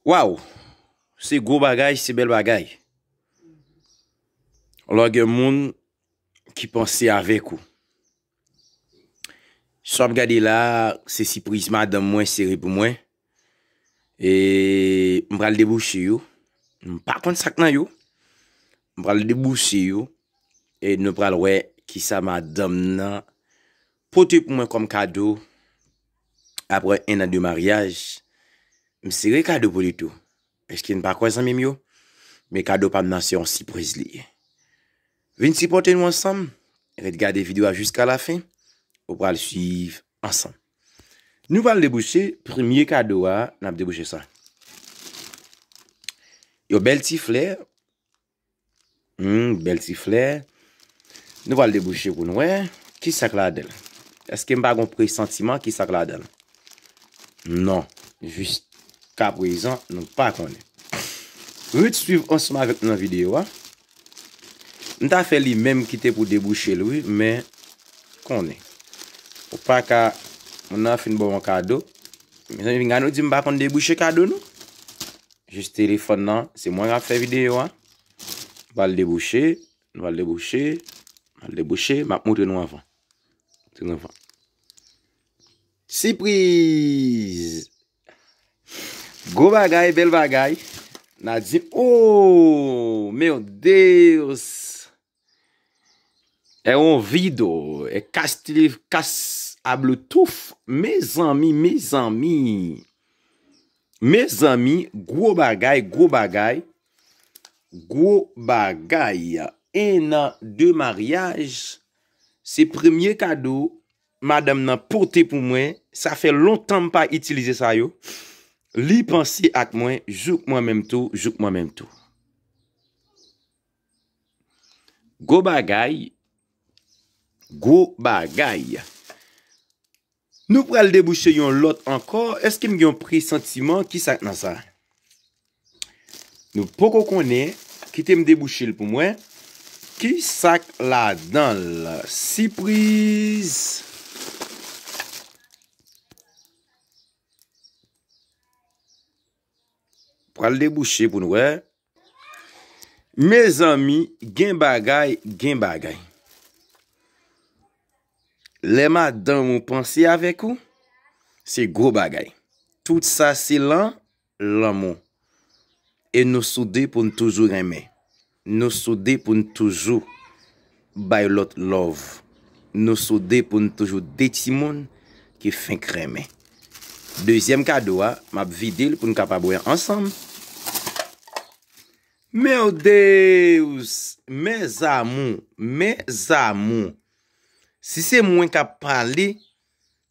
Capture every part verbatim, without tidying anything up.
Waw! Se gwo bagay, se bèl bagay. Lè w gen moun ki panse avèk ou. Sa w ap gade la, se sipriz madanm mwen sere pou mwen. E m pral debouche yo. M pa konn sa k nan yo. M pral debouche yo. E nou pral wè kisa madanm nan pote pou mwen kòm kado apre en an de maryaj. M sere kado pou li tou. Èske n pa kwè, zanmi m yo? Men kado pa m nan se yon sipriz li ye. Vin sipòte nou ansanm. Ret gade videyo a jiska lafen. Ou pral swiv ansanm. Nou pral debouche premye kado a, n ap debouche sa. Yon bèl ti flè. Hmm, bèl ti flè. Nou pral debouche pou n wè kisa k ladan l. Èske m pa gon presantiman kisa k ladan l? Non. Jiskaprezan, nou pa konnen. Ret swiv ansanm avèk nou nan videyo a. M ta fè li menm ki te pou debouche l, wi, men konnen. Ou pa ka, moun nan fin ba w yon kado. Mezanmi, vin gade nou di m pa konn debouche kado, non. Jis telefòn nan, se mwen k ap fè videyo a. M pral debouche, m pral debouche, m pral debouche, m ap montre nou anvan. Montre nou anvan. Sipriz! Gwo bagay, bèl bagay. Nadine, oh, meu Deus! É um vídeo, é Castilho, Cas a Bluetooth. Mezanmi, mezanmi. Mezanmi, gwo bagay, gwo bagay. Gwo bagay. En an de maryaj. Se premye kado madanm nan pote pou mwen. Sa fè lontan m pa itilize sa yo. Li panse ak mwen, jouk mwen menm tou, jouk mwen menm tou. Gwo bagay. Gwo bagay. Nou pral debouche yon lòt ankò. Èske m gen yon presantiman? Kisa k nan sa? Nou poko konnen. Kite m debouche l pou mwen. Kisa k ladan l? Sipriz. Pral debouche pou n wè. Mezanmi, gen bagay, gen bagay. Lè madanm ou panse avèk ou, se gwo bagay. Tout sa se lan, lanmou. E nou soude pou n toujou renmen. Nou soude pou n toujou bay lòt love. Nou soude pou n toujou de timoun ki fenk renmen. Dezyèm kado a, m ap vide l pou n kapab wè ansanm. Meu Deus! Mes amour, mes amour. Si se mwen k ap pale,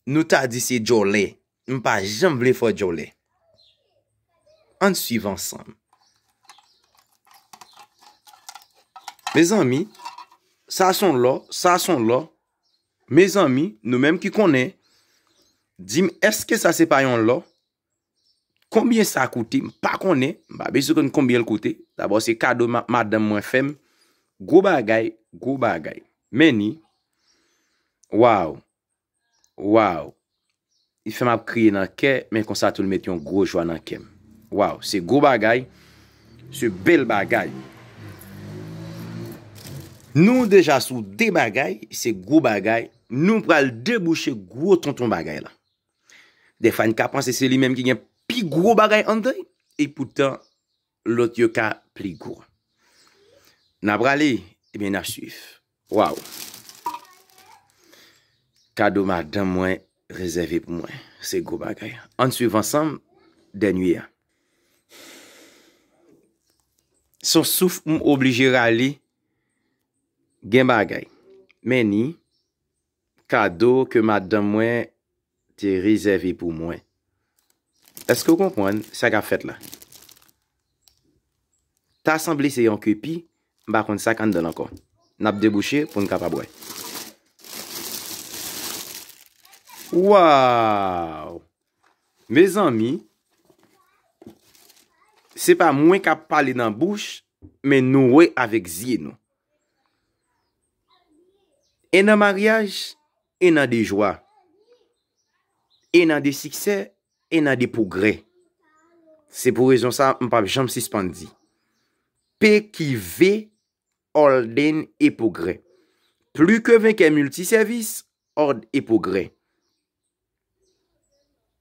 nou ta di se djòlè. M pa janm vle fè djòlè. Ann swiv ansanm. Mezanmi, sa s on lò, sa s on lò. Mezanmi, nou menm ki konnen, di m, èske sa se pa yon lò? Konbyen sa koute? M pa konnen. M pa bezwen konn konbyen l koute. Dabò, se kado ma-, madanm mwen fè m. Gwo bagay, gwo bagay. Men ni. Waw. Waw. Li fè m ap kriye nan kè, men konsa tou l met yon gwo jwa nan kè m. Waw, se gwo bagay. Se bèl bagay. Nou deja sou de bagay, se gwo bagay. Nou pral debouche gwo tonton bagay la. Dèfwa n ka panse se li menm ki gen pi gwo bagay anndan l, epoutan lòt yo ka pli gwo. N a prale, ebyen n a swiv. Waw. Kado madanm mwen rezève pou mwen. Se gwo bagay. Ann swiv ansanm dènye a. S on souf m oblije rale, gen bagay. Men ni kado ke madanm mwen te rezève pou mwen. Èske w konprann sa k ap fèt la? Ta sanble se yon kepi, m pa konn sa k anndan l ankò. N ap debouche pou n kapab wè. Waw! Mezanmi, se pa mwen k ap pale nan bouch, men nou wè avèk zye nou. En an maryaj, en an de jwa, en an de siksè, en an de pwogrè. Se pou rezon sa, m p ap janm sispann di. P ki V, Orden e Pwogrè. Pli ke venkè miltisèvis, Ord e Pwogrè.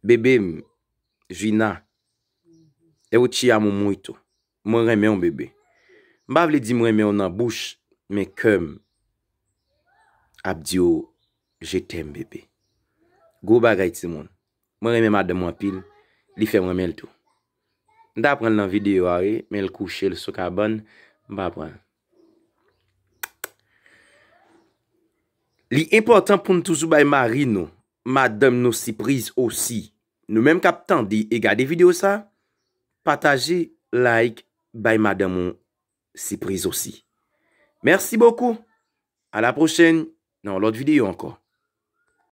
Bebe m, Jina, é o te amo muito. Mwen renmen w, bebe. M pa vle di m renmen w nan bouch, men kè m ap di w, je t'aime, bebe. Gwo bagay, timoun. Mwen renmen madanm mwen anpil. Li fè m renmen l tou. M ta pran l nan videyo a, wi, men l kouche, l sou kabann. M pa pran l. Li enpòtan pou n toujou bay mari nou, madanm nou sipriz osi. Nou menm k ap tande e gade videyo sa, pataje, like, bay madanm ou sipriz osi. Merci beaucoup. À la prochaine, nan yon lòt videyo ankò.